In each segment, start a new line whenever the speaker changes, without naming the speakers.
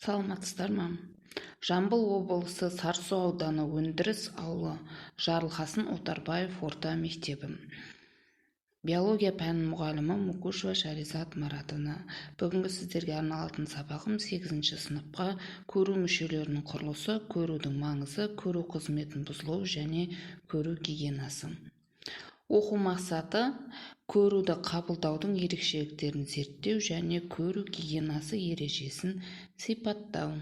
Саламатсыздар ма? Жамбыл облысы, Сарысу ауданы, Өндіріс ауылы, Жарылқасын Отарбаев орта мектебі. Биология пәнінің мұғалімі Мукушева Шаризат Маратовна. Бүгінгі сіздерге арналатын сабағым 8 сыныпқа көру мүшелерінің құрылысы, көрудің маңызы, көру қызметінің бұзылуы және көру гигиенасы. Оқу мақсаты: көруді қабылдаудың ерекшеліктерін зерттеу және көру гигиенасы ережесін сипаттау.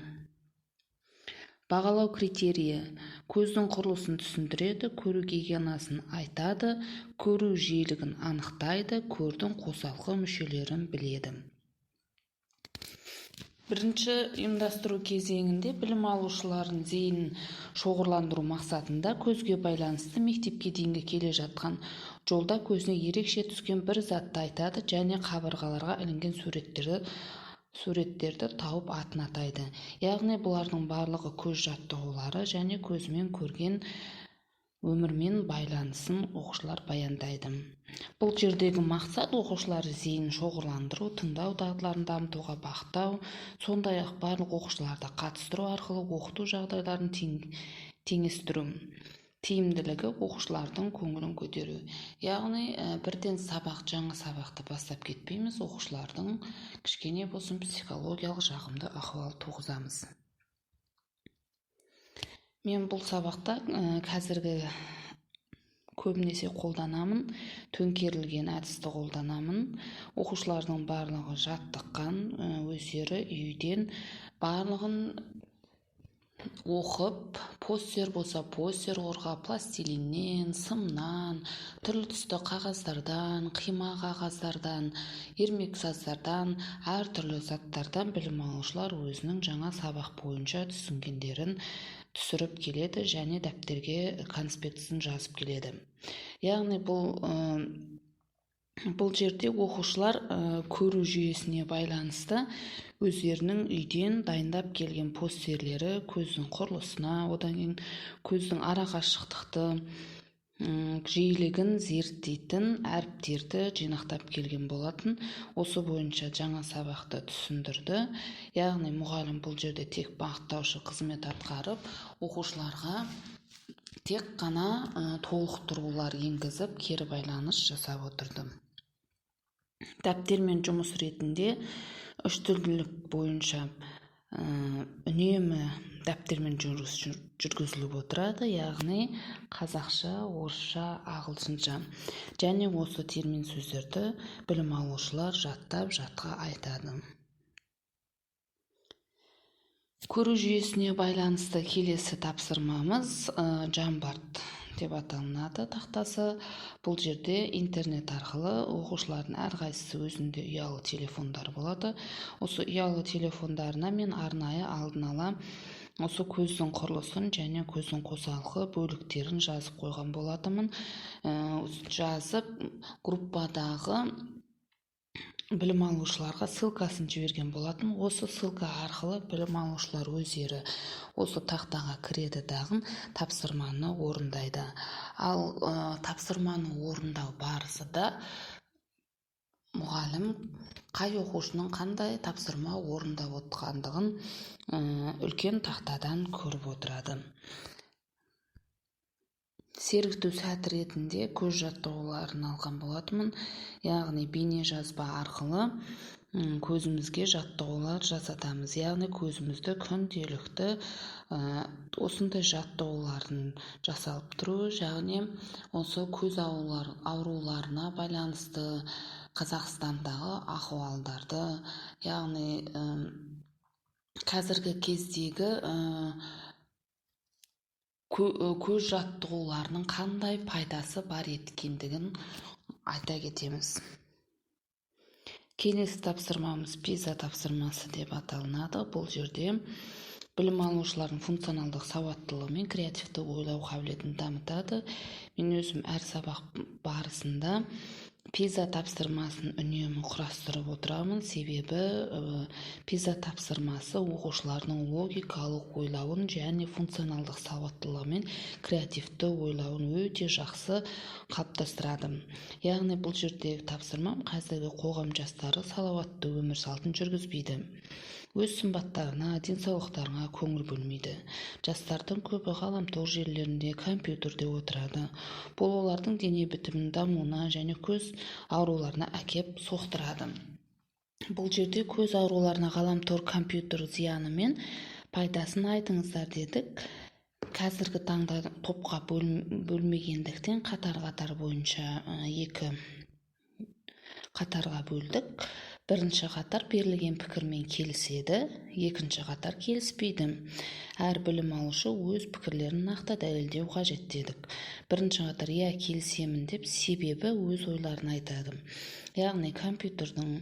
Бағалау критерийі: көздің құрылысын түсіндіреді, көру гигиенасын айтады, көру жиілігін анықтайды, көрудің қосалқы мүшелерін біледі. Бірінші ұйымдастыру кезеңінде білім алушылардың зейінін шоғырландыру мақсатында көзге байланысты мектепке дейінгі келе жатқан жолда көзіне ерекше түскен бір затты айтады және қабырғаларға ілінген суреттерді тауып атын атайды. Яғни бұлардың барлығы көз жаттығулары және көзімен көрген өмірмен байланысын оқушылар баяндайды. Бұл жердегі мақсат: оқушылар зейінін шоғырландыру, тыңдау дағдыларын дамытуға бағыттау, сондай-ақ барлық оқушыларды қатыстыру арқылы оқыту жағдайларын теңестіру, тиімділігі, оқушылардың көңілін көтеру. Яғни бірден жаңа сабақты бастап кетпейміз, оқушылардың кішкене болсын психологиялық жағымды ахуал туғызамыз. Мен бұл сабақта қазіргі көбінесе қолданамын, төңкерілген әдісті қолданамын. Оқушылардың барлығы жаттыққан, өздері үйден барлығын оқып, постер болса постер қорғап, пластилиннен, сымнан, түрлі түсті қағаздардан, қима қағаздардан, ермексаздардан, әртүрлі заттардан білім алушылар өзінің жаңа сабақ бойынша түсінгендерін түсіріп келеді және дәптерге конспектісін жазып келеді. Яғни бұл жерде оқушылар көру жүйесіне байланысты өздерінің үйден дайындап келген постерлері көздің құрылысына, одан кейін көздің арақашықтықты жиілігін зерттейтін әріптерді жинақтап келген болатын. Осы бойынша жаңа сабақты түсіндірді. Яғни мұғалім бұл жерде тек бағыттаушы қызмет атқарып, оқушыларға тек қана толықтырулар енгізіп, кері байланыс жасап отырды. Дәптермен жұмыс ретінде үш тілділік бойынша үнемі дәптермен жұмыс жүргізіліп отырады, яғни қазақша, орысша, ағылшынша. Және осы термин сөздерді білім алушылар жаттап, жатқа айтады. Көру жүйесіне байланысты келесі тапсырмамыз Jamboard деп аталынады тақтасы. Бұл жерде интернет арқылы оқушылардың әрқайсысы өзінде ұялы телефондар болады. Осы ұялы телефондарына мен арнайы алдын ала осы көздің құрылысын және көздің қосалқы бөліктерін жазып қойған болатынмын. Жазып, группадағы білім алушыларға ссылкасын жіберген болатын. Осы ссылка арқылы білім алушылар өздері осы тақтаға кіреді дағы тапсырманы орындайды. Ал тапсырманы орындау барысында мұғалім қай оқушының қандай тапсырма орындап отқандығын үлкен тақтадан көріп отырады. Сергіту сәті ретінде көз жаттығуларын алған болатынмын. Яғни бейне жазба арқылы көзімізге жаттығулар жасатамыз. Яғни көзімізді күнделікті осындай жаттығулардың жасалып тұруы, яғни осы көз ауруларына байланысты Қазақстандағы ахуалдарды, яғни қазіргі кездегі көз жаттығуларының қандай пайдасы бар екендігін айта кетеміз. Келесі тапсырмамыз PISA тапсырмасы деп аталынады. Бұл жерде білім алушылардың функционалдық сауаттылығы мен креативті ойлау қабілетін дамытады. Мен өзім әр сабақ барысында PISA тапсырмасын үнемі құрастырып отырамын, себебі PISA тапсырмасы оқушылардың логикалық ойлауын және функционалдық сауаттылығы мен креативті ойлауын өте жақсы қалыптастырады. Яғни бұл жердегі тапсырмам: қазіргі қоғам жастары салауатты өмір салтын жүргізбейді, өз сымбаттарына, денсаулықтарына көңіл бөлмейді. Жастардың көбі ғаламтор желілерінде, компьютерде отырады. Бұл олардың дене бітімінің дамуына және көз ауруларына әкеп соқтырады. Бұл жерде көз ауруларына ғаламтор, компьютер зияны мен пайдасын айтыңыздар дедік. Қазіргі таңда топқа бөлмегендіктен, қатар-қатар бойынша екі қатарға бөлдік. Бірінші қатар берілген пікірмен келіседі, екінші қатар келіспейді. Әр білім алушы өз пікірлерін нақты дәлелдеу қажет дедік. Бірінші қатар «иә, келісемін» деп, себебі өз ойларын айтады, яғни компьютердің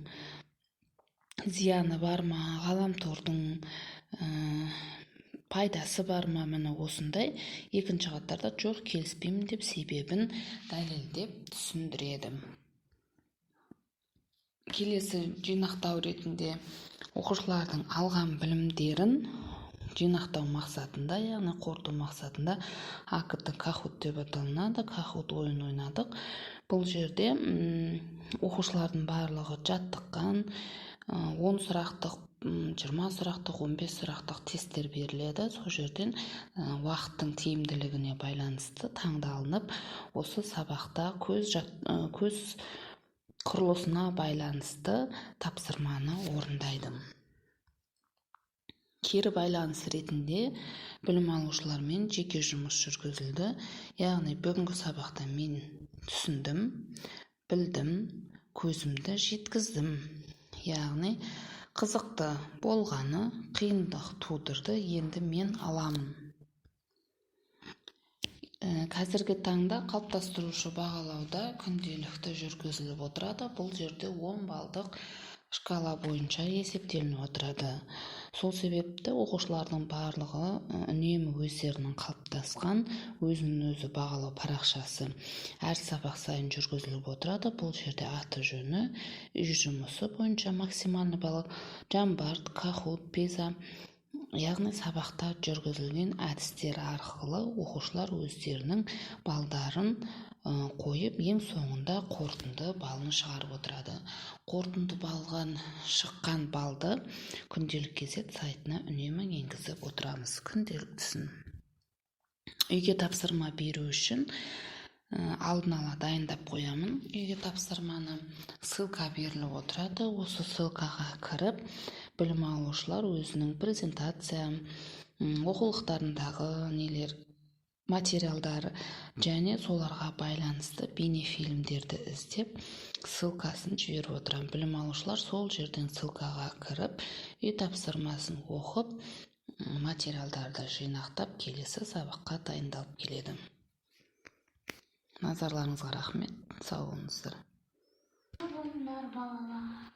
зияны бар ма, ғаламтордың пайдасы бар ма, міне, осындай. Екінші қатарда «жоқ, келіспеймін» деп, себебін дәлелдеп түсіндіреді. Келесі жинақтау ретінде оқушылардың алған білімдерін жинақтау мақсатында, яғни қорыту мақсатында АКТ Kahoot деп аталынады. Kahoot ойын ойнадық. Бұл жерде оқушылардың барлығы жаттыққан, 10 сұрақтық, 20 сұрақтық, 15 сұрақтық тесттер беріледі. Сол жерден уақыттың тиімділігіне байланысты таңдалынып, осы сабақта көз құрылысына байланысты тапсырманы орындайды. Кері байланыс ретінде білім алушылармен жеке жұмыс жүргізілді, яғни бүгінгі сабақта мен түсіндім, білдім, көзімді жеткіздім, яғни қызықты болғаны, қиындық тудырды, енді мен аламын. Қазіргі таңда қалыптастырушы бағалауда күнделікті жүргізіліп отырады. Бұл жерде 10 балдық шкала бойынша есептелініп отырады. Сол себепті оқушылардың барлығы үнемі өздерінің қалыптасқан өзін өзі бағалау парақшасы әр сабақ сайын жүргізіліп отырады. Бұл жерде аты жөні, үй жұмысы бойынша максимальный балл, Jamboard, Kahoot, PISA, яғни сабақта жүргізілген әдістер арқылы оқушылар өздерінің балдарын қойып, ең соңында қорытынды балын шығарып отырады. Қорытынды балған шыққан балды Күнделік kz сайтына үнемі енгізіп отырамыз күнделіктісін. Үйге тапсырма беру үшін алдын ала дайындап қоямын үйге тапсырманы. Ссылка беріліп отырады. Осы ссылкаға кіріп, білім алушылар өзінің презентация, оқулықтарындағы нелер, материалдар және соларға байланысты бейнефильмдерді іздеп, ссылкасын жіберіп отырамын. Білім алушылар сол жерден ссылкаға кіріп, үй тапсырмасын оқып, материалдарды жинақтап, келесі сабаққа дайындалып келеді. Назарларыңызға рахмет, сау болыңыздар.
Болыңдар, балалар.